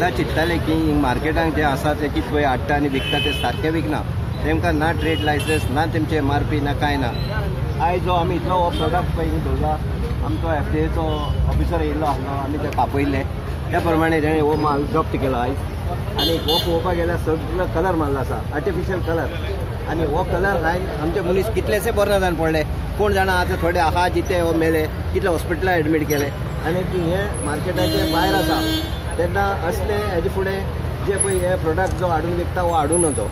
सदां चिंत्ताले की मार्केटांत जे आसा ते कितें पळय हाडटा आनी विकता ते सारकें विकना. तेमकां ना ट्रेड लायसन्स ना तेमचे MRP ना कांय ना. आयज जो आमी इतलो हो प्रोडक्ट पळय दवरला, आमचो FDAचो ऑफिसर येयल्लो आसलो, आमी ते तापयल्ले त्या प्रमाणे तेणें हो माल जप्त केलो आयज. आनी हो पळोवपाक गेल्यार सगळो कलर मारलो आसा, आर्टिफिशियल कलर. आनी हो कलर खायन आमचे मनीस कितलेशे बरे जावन पडले, कोण जाणा आतां थोडे आहा जिते हो मेले, कितले हॉस्पिटलां एडमीट केले. आनी हें मार्केटाचे भायर आसा तेन्ना असले हेजे फुडें जे पळय हे प्रोडक्ट जो हाडून विकता हो हाडून वचो.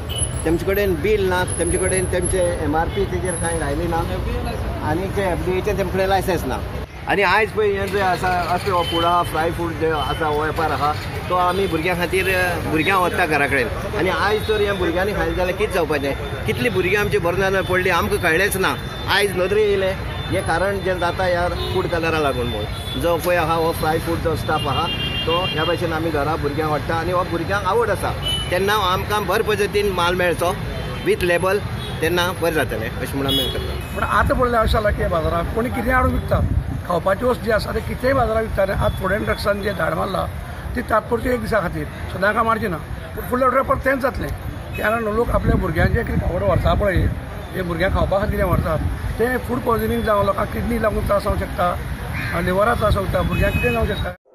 तेमचे कडेन बील ना, तेमचे कडेन तेमचे MRP तेजेर कांय घायली ना आनी ते FDAचें तेमचे कडेन लायसन्स ना. आनी आयज पळय हें जे आसा असले हो फुडां फ्राय फूड जे आसा हो वेपार आहा तो आमी भुरग्यां खातीर भुरग्यां वता घरा कडेन. आनी आयज तर ह्या भुरग्यांनी खायलें जाल्यार कितें जावपाचें, कितलीं भुरगीं आमची बरें पडली आमकां कळ्ळेंच ना. आयज नदरे येयलें हें कारण जें जाता ह्या फूड कलरा लागून म्हूण. जो पळय आहा हो फ्राय फूड जो स्टाफ आहा तो ह्या भाशेन आमी घरा भुरग्यांक हाडटा आनी हो भुरग्यांक आवड आसा तेन्ना आमकां बरे पद्दतीन माल मेळचो वीथ लेबल, तेन्ना बरें जातलें अशें म्हणून आमी करता. पूण आतां पडलें अशें जालां की बाजारांत कोणी कितें हाडून विकता, खावपाची वस्त जी आसा ते कितेंय बाजारांत विकता. आतां फुडें ड्रग्सान जे धाड मारला ती तात्पुरती एक दिसा खातीर, सदां काय मारची ना, पूण फुडल्या आठवड्या परत तेंच जातलें. कारण लोक आपल्या भुरग्यांचें कितें खावड व्हरता पळय, जे भुरग्यांक खावपा खातीर कितें व्हरतात तें फूड पॉयजनींग जावं, लोकांक किडनी लागून त्रास जावंक शकता, लिवराक त्रास जावंक शकता, भुरग्यांक कितें जावंक शकता.